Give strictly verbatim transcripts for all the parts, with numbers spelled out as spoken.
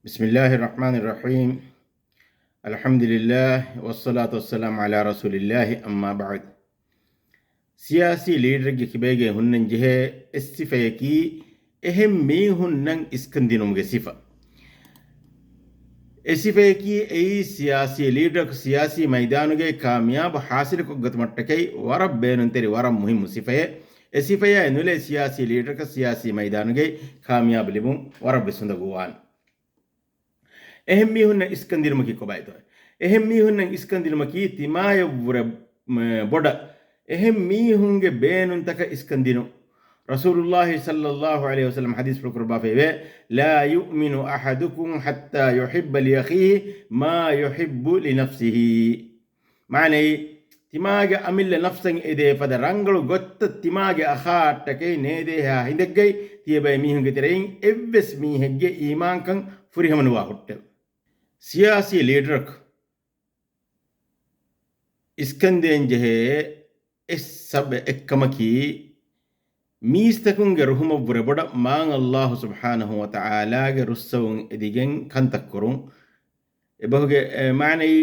بسم الله الرحمن الرحيم. الحمد لله والصلاة والسلام على رسول الله، أما بعد. ސިޔާސީ ލީޑަރެއްގެ ކިބައިގައި ހުންނަން ޖެހޭ އެއް ސިފަޔަކީ، އެހެން މީހުންނަށް އިސްކަން ދިނުމުގެ ސިފަ. އެ ސިފަޔަކީ އެއީ، ސިޔާސީ ލީޑަރަކު ސިޔާސީ މައިދާނުގައި ކާމިޔާބު ޙާޞިލުކޮށްގަތުމަށްޓަކައި ވަރަށް ބޭނުންތެރި، ވަރަށް މުހިއްމު ސިފައެއް. އެ ސިފަޔާއެއް ނުލޭ ސިޔާސީ ލީޑަރަކަށް ސިޔާސީ މައިދާނުގައި ކާމިޔާބު ލިބުން ވަރަށް ވެސް އުނދަގޫވާނެ. އެހެން މީހުންނަށް އިސްކަންދިނުމަކީ ކޮބާތޯ؟ އެހެން މީހުންނަށް އިސްކަންދިނުމަކީ ތިމާޔަށްވުރެ، މ، ބޮޑަށް އެހެން މީހުންގެ ބޭނުންތަކަށް އިސްކަންދިނުން. ރަސޫލުﷲ ޞައްލަﷲ ޢަލައިހި ވަސައްލަމަ ޙަދީޘްފުޅު ކުރައްވާފައިވޭ، لا يؤمن أحدكم حتى يحب لأخيه ما يحب لنفسه. މާނައީ، ތިމާގެ އަމިއްލަ ނަފްސަށް އެދޭ ފަދަ ރަނގަޅު ގޮތްތައް ތިމާގެ އަޚާއަށްޓަކައި ނޭދޭހާ ހިނދެއްގައި ތިޔަބައި މީހުންގެ ތެރެއިން އެއްވެސް މީހެއްގެ އީމާންކަން ފުރިހަމަނުވާ ހުއްޓެވެ. ސިޔާސީ ލީޑަރަކު އިސްކަންދޭން ޖެހޭ އެއް ސަބަ އެއްކަމަކީ، މީސްތަކުންގެ ރުހުމަށްވުރެ ބޮޑަށް މާތް ﷲ ސުބްޙާނަހޫ ވަތަޢާލާގެ ރުއްސަވުން އެދިގެން ކަންތައް ކުރުން. އެބަހުގެ، އެ، މާނައީ،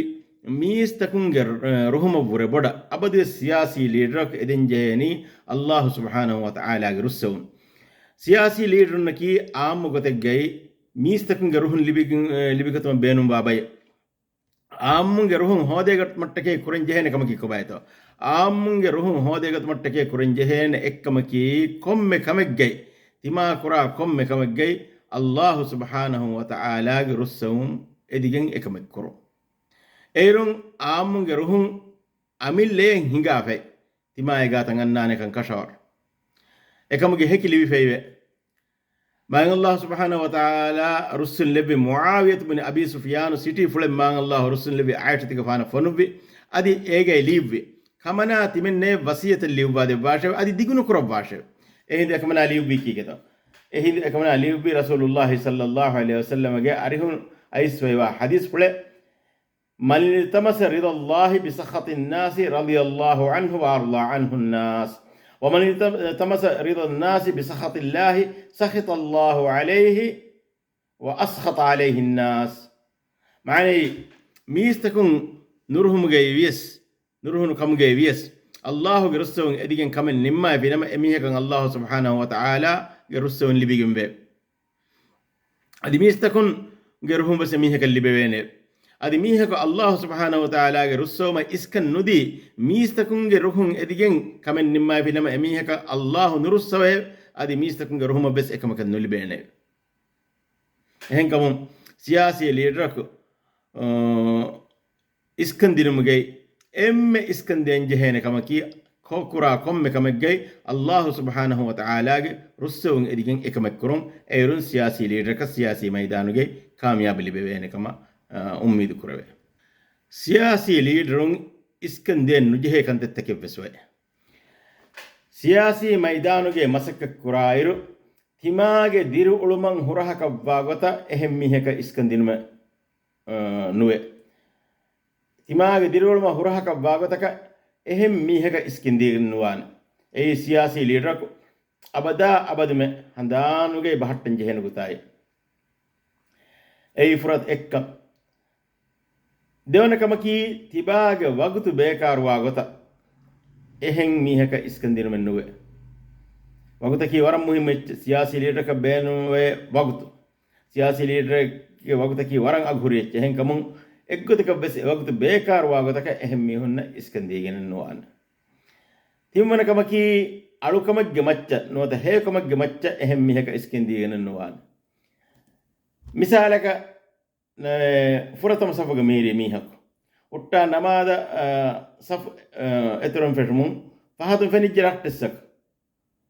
މީސްތަކުންގެ، އެ، ރުހުމަށްވުރެ ބޮޑަށް އަބަދުވެސް ސިޔާސީ ލީޑަރަކު އެދެން ޖެހޭނީ ﷲ ސުބްޙާނަހޫ ވަތަޢާލާގެ ރުއްސެވުން. ސިޔާސީ ލީޑަރުންނަކީ އާއްމު ގޮތެއްގައި މީސްތަކުންގެ ރުހުން ލިބިގެން، އެ، ލިބިގަތުމަށް ބޭނުންވާ ބައެއް. އާއްމުންގެ ރުހުން ހޯދޭގަތުމަށްޓަކައި ކުރަން ޖެހޭނެ ކަމަކީ ކޮބާތޯ؟ އާއްމުންގެ ރުހުން ހޯދޭގަތުމަށްޓަކައި ކުރަން ޖެހޭނެ އެއްކަމަކީ، ކޮންމެ ކަމެއްގައި، ތިމާ ކުރާ ކޮންމެ ކަމެއްގައި، ﷲ ސުބްޙާނަހޫ ވަތަޢާލާގެ ރުއްސެވުން އެދިގެން އެކަމެއް ކުރުން. އޭރުން އާއްމުންގެ ރުހުން އަމިއްލައަށް ހިނގާފައި، ތިމާގެ ގާތަށް އަންނާނެކަން ކަށަވަރު. އެކަމުގެ ހެކި ލިބިފައިވޭ. މާތް ﷲ ސުބްޙާނަހޫ ވަތަޢާލާ ރުއްސުން ލެއްވި މުޢާވިޔަތު ބިން އަބީ ސުފްޔާނު ސިޓީފުޅެއް މާތް ﷲ ރުއްސުން ލެއްވި އާއިޝަތުގެފާނަށް ފޮނުއްވި. އަދި އޭގައި ލިޔުއްވި، ކަމަނާ ތިމެންނޭ ވަޞިއްޔަތެއް ލިޔުއްވާ ދެއްވާށެވެ. އަދި ދިގުނުކުރައްވާށެވެ. އެހިނދު އެކަމަނާ ލިޔުއްވީ ކީކޭތޯ؟ އެހިނދު އެކަމަނާ ލިޔުއްވީ ރަސޫލުﷲ ޞައްލަﷲ ޢަލައިހި ވަސައްލަމަގެ އަރިހުން އައިސްފައިވާ ޙަދީޘްފުޅެއް، من التمس رضا الله بسخط الناس رضي الله عنه وأرضى عنه الناس، ومن التمس رضا الناس بسخط الله سخط الله عليه وأسخط عليه الناس. މާނައީ، މީސްތަކުން ނުރުހުމުގައި ވިޔަސް، ނުރުހުނު ކަމުގައި ވިޔަސް، ﷲ ގެ ރުއްސެވުން އެދިގެން ކަމެއް ނިންމާފިނަމަ، އެމީހަކަށް ﷲ ސުބްޙާނަހޫ ވަތަޢާލާ ގެ ރުއްސެވުން ލިބިގެންވޭ. އަދި މީސްތަކުންގެ ރުހުން ވެސް އެމީހަކަށް ލިބެވޭނެ. އަދި މީހަކު ﷲ ސުބްޙާނަހޫ ވަތަޢާލާގެ ރުއްސެވުމަށް އިސްކަން ނުދީ، މީސްތަކުންގެ ރުހުން އެދިގެން ކަމެއް ނިންމާފިނަމަ، އެމީހަކަށް ﷲ ނުރުއްސަވޭ. އަދި މީސްތަކުންގެ ރުހުމަށް ވެސް އެކަމަކަށް ނުލިބޭނެ. އެހެންކަމުން، ސިޔާސީ ލީޑަރަކު، އަ، އިސްކަން ދިނުމުގައި އެންމެ އިސްކަން ދޭން ޖެހޭނެ ކަމަކީ، ކޮ-، ކުރާ ކޮންމެ ކަމެއްގައި ﷲ ސުބްޙާނަހޫ ވަތަޢާލާގެ ރުއްސެވުން އެދިގެން އެކަމެއް ކުރުން. އޭރުން ސިޔާސީ ލީޑަރަކަށް ސިޔާސީ މައިދާނުގައި ކާމިޔާބު ލިބެވޭނެ ކަމަށް، އަ، އުއްމީދު ކުރެވޭ. ސިޔާސީ ލީޑަރުން އިސްކަން ދޭން ނުޖެހޭ ކަންތައްތަކެއް ވެސް ވޭ. ސިޔާސީ މައިދާނުގައި މަސައްކަތް ކުރާއިރު، ތިމާގެ ދިރިއުޅުމަށް ހުރަހަކަށްވާ ގޮތަށް އެހެން މީހަކަށް އިސްކަން ދިނުމެއް، އަ، ނުވޭ. ތިމާގެ ދިރިއުޅުމަށް ހުރަހަކަށްވާ ގޮތަކަށް އެހެން މީހަކަށް އިސްކަން ދީގެން ނުވާނެ. އެއީ ސިޔާސީ ލީޑަރަކު އަބަދާ އަބަދުމެ ހަނދާނުގައި ބަހައްޓަން ޖެހޭނެ ގޮތާއި. އެއީ ފުރަތަ އެއްކަން. ދެވަނަ ކަމަކީ، ތިބާގެ ވަގުތު ބޭކާރުވާ ގޮތަށް އެހެން މީހަކަށް އިސްކަން ދިނުމެއް ނުވޭ. ވަގުތަކީ ވަރަށް މުހިއްމު އެއްޗެއް. ސިޔާސީ ލީޑަރަކަށް ބޭނުންވޭ ވަގުތު. ސިޔާސީ ލީޑަރެއްގެ ވަގުތަކީ ވަރަށް އަގުހުރި އެއްޗެއް. އެހެންކަމުން، އެއްގޮތަކަށް ވެސް ވަގުތު ބޭކާރުވާ ގޮތަކަށް އެހެން މީހުންނަށް އިސްކަން ދީގެނެއް ނުވާނެ. ތިންވަނަ ކަމަކީ، އަޅުކަމެއްގެ މައްޗަށް ނުވަތަ ހެޔޮކަމެއްގެ މައްޗަށް އެހެން މީހަކަށް އިސްކަން ދީގެނެއް ނުވާނެ. މިސާލަކަށް، ނަ-، ފުރަތަމަ ސަފުގަ މީރި މީހަކު ހުއްޓާ ނަމާދަށް، އަ، ސަފު، އަ، އެތުރަން ފެށުމުން ފަހަތުން ފެނިއްޖެ ރައްޓެއްސަކު.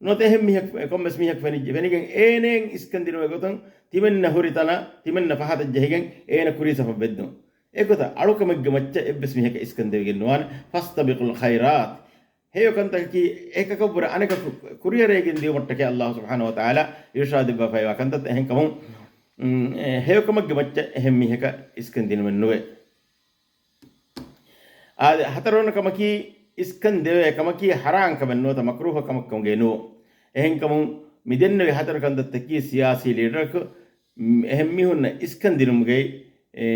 ނުވަތަ އެހެން މީހަކު، ކޮންމެސް މީހަކު ފެނިއްޖެ. ފެނިގެން އޭނައަށް އިސްކަން ދިނުމެއް ގޮތުން ތިމެންނަ ހުރި ތަނަށް ތިމެންނަ ފަހަތަށް ޖެހިގެން އޭނަ ކުރީ ސަފަށް ވެއްދުން. އެގޮތަށް އަޅުކަމެއްގެ މައްޗަށް އެއްވެސް މީހަކަށް އިސްކަން ދެވިގެން ނުވާނެ. ފަސްތަބިޤުލް ޚައިރާތް. ހެޔޮ ކަންތަކަކީ އެކަކަށްވުރެ އަނެކަކު ކުރިއަރައިގެން ދިޔުމަށްޓަކައި ﷲ ސުބްޙާނަހޫ ވަތަޢާލާ އިރުޝާދު ދެއްވާފައިވާ ކަންތައްތައް. އެހެންކަމުން، އުން، އެ، ހެޔޮކަމެއްގެ މައްޗަށް އެހެން މީހަކަށް އިސްކަން ދިނުމެއް ނުވޭ. އާދެ، ހަތަރުވަނަ ކަމަކީ، އިސްކަން ދެވޭ ކަމަކީ ޙަރާން ކަމެއް ނުވަތަ މަކްރޫހަ ކަމެއް ކަމުގައި ނުވޭ. އެހެންކަމުން މި ދެންނެވި ހަތަރު ކަންތައްތަކީ ސިޔާސީ ލީޑަރަކު އެހެން މީހުންނަށް އިސްކަން ދިނުމުގައި، އެ،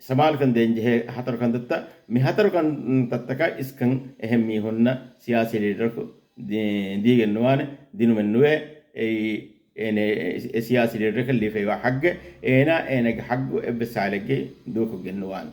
ސަމާލުކަން ދޭން ޖެހޭ ހަތަރު ކަންތައްތައް. މި ހަތަރު ކަންތައްތަކަށް އިސްކަން އެހެން މީހުންނަށް ސިޔާސީ ލީޑަރަކު ދީ-، ދީގެން ނުވާނެ، ދިނުމެއް ނުވޭ. އެއީ، އޭނެ-، އެ ސިޔާސީ ލީޑަރަކަށް ލިބިފައިވާ ޙައްޤެއް، އޭނާ އޭނާގެ ޙައްޤު އެއްވެސް ހާލެއްގައި ދޫކޮށްގެން ނުވާނެ.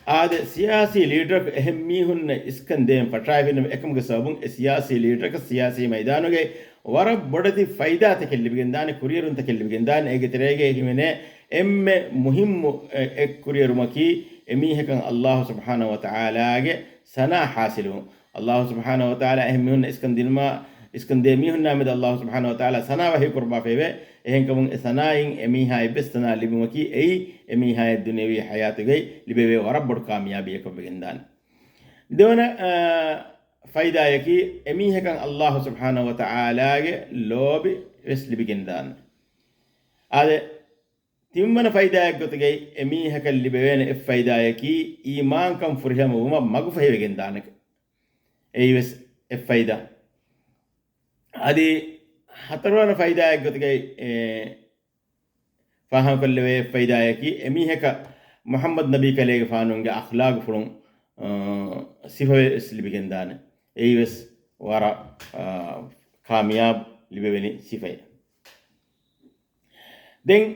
އާދެ، ސިޔާސީ ލީޑަރަކު އެހެން މީހުންނަށް އިސްކަން ދޭން ފަށާފިނަމަ، އެކަމުގެ ސަބަބުން އެ ސިޔާސީ ލީޑަރަކަށް ސިޔާސީ މައިދާނުގައި ވަރަށް ބޮޑެތި ފައިދާތަކެއް ލިބިގެންދާނެ، ކުރިއެރުންތަކެއް ލިބިގެންދާނެ. އޭގެ ތެރޭގައި ހިމެނޭ އެންމެ މުހިއްމު އެ-، އެއް ކުރިއެރުމަކީ، އެމީހަކަށް އައްލާހު ސުބްޙާނަހު ވަތަޢާލާގެ ސަނާ ޙާޞިލުވުން. އައްލާހު ސުބްޙާނަހު ވަތަޢާލާ އެހެން މީހުންނަށް އިސްކަން ދިނުމާ، އިސްކަން ދޭ މީހުންނާ މެދު އައްލާހު ސުބްޙާނަހު ވަތަޢާލާ ސަނާ ވަޙީ ކުރައްވާފައިވޭ. އެހެންކަމުން އެ ސަނާއިން އެމީހާ އެއްވެސް ތަނާ ލިބުމަކީ އެއީ އެމީހާއަށް ދުނިޔަވީ ޙަޔާތުގައި ލިބެވޭ ވަރަށް ބޮޑު ކާމިޔާބީއަކަށް ވެގެންދާނެ. ދެވަނަ، އާ، ފައިދާއަކީ، އެމީހަކަށް އައްލާހު ސުބްޙާނަހު ވަތަޢާލާގެ ލޯބި ވެސް ލިބިގެންދާނެ. އާދެ، ތިންވަނަ ފައިދާއެއްގޮތުގައި އެމީހަކަށް ލިބެވޭނެ އެއް ފައިދާއަކީ، އީމާންކަން ފުރިހަމަ ވުމަށް މަގުފަހިވެގެންދާނެ. އެއީވެސް އެއް ފައިދާ. އަދި ހަތަރުވަނަ ފައިދާއެއްގޮތުގައި، އެ، ފާހަގަކޮށްލެވޭ އެއް ފައިދާއަކީ، އެމީހަކަށް މުޙައްމަދު ނަބީ ކަލޭގެފާނުގެ އަޚްލާގުފުޅުން، އަ، ސިފަވެސް ލިބިގެންދާނެ. އެއީވެސް ވަރަށް، އަ، ކާމިޔާބު ލިބެވެނި ސިފައެއް. ދެން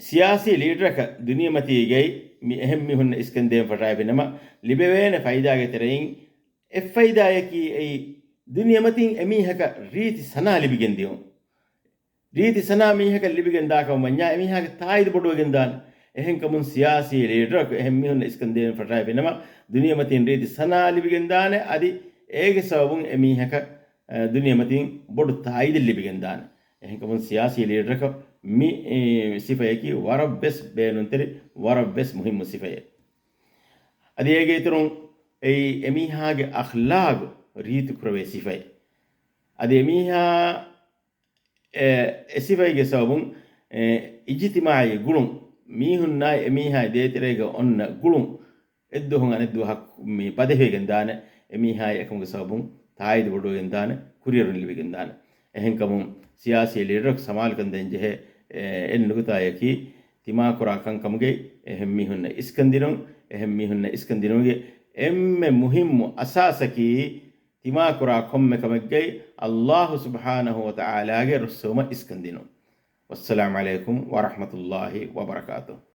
ސިޔާސީ ލީޑަރަކަށް ދުނިޔެމަތީގައި މި އެހެން މީހުންނަށް އިސްކަން ދޭން ފަށާފިނަމަ، ލިބެވޭނެ ފައިދާގެ ތެރެއިން އެއް ފައިދާއަކީ އެއީ، ދުނިޔެމަތިން އެމީހަކަށް ރީތި ސަނާ ލިބިގެން ދިޔުން. ރީތި ސަނާ މީހަކަށް ލިބިގެން ދާކަމަށް ވަންޏާ، އެމީހާގެ ތާއީދު ބޮޑުވެގެން ދާނެ. އެހެންކަމުން ސިޔާސީ ލީޑަރަކު އެހެން މީހުންނަށް އިސްކަން ދޭން ފަށާފިނަމަ، ދުނިޔެމަތިން ރީތި ސަނާ ލިބިގެން ދާނެ. އަދި އޭގެ ސަބަބުން އެމީހަކަށް، އަ، ދުނިޔެމަތިން ބޮޑު ތާއީދެއް ލިބިގެން ދާނެ. އެހެންކަމުން ސިޔާސީ ލީޑަރަކަށް މި، އެ، ސިފަޔަކީ ވަރަށްވެސް ބޭނުންތެރި، ވަރަށްވެސް މުހިއްމު ސިފައެއް. އަދި އޭގެ އިތުރުން އެއީ އެމީހާގެ އަޚްލާގު ރީތިކުރެވޭ ސިފައެއް. އަދި އެމީހާ، އެ، އެ ސިފައިގެ ސަބަބުން، އެ، އިޖްތިމާޢީ ގުޅުން، މީހުންނާއި އެމީހާއި ދޭތެރޭގަ އޮންނަ ގުޅުން، އެއްދުވަހުން އަނެއްދުވަހަށް މި ބަދެހިވެގެން ދާނެ، އެމީހާއި އެކަމުގެ ސަބަބުން ތާއީދު ބޮޑުވެގެން ދާނެ، ކުރިއެރުން ލިބިގެން ދާނެ. އެހެންކަމުން ސިޔާސީ ލީޑަރަކު ސަމާލުކަން ދޭންޖެހޭ، އެ، އެއް ނުކުތާޔަކީ، ތިމާކުރާ ކަންކަމުގައި އެހެން މީހުންނަށް އިސްކަން ދިނުން. އެހެން މީހުންނަށް އިސްކަން ދިނުމުގެ އެންމެ މުހިއްމު އަސާސަކީ، ތިމާކުރާ ކޮންމެ ކަމެއްގައި އައްލާހު ސުބްޙާނަހު ވަތަޢާލާގެ ރުއްސެވުމަށް އިސްކަން ދިނުން. ވައްސަލާމު ޢަލައިކުމް ވަރަޙްމަތުﷲި ވަބަރަކާތުހު.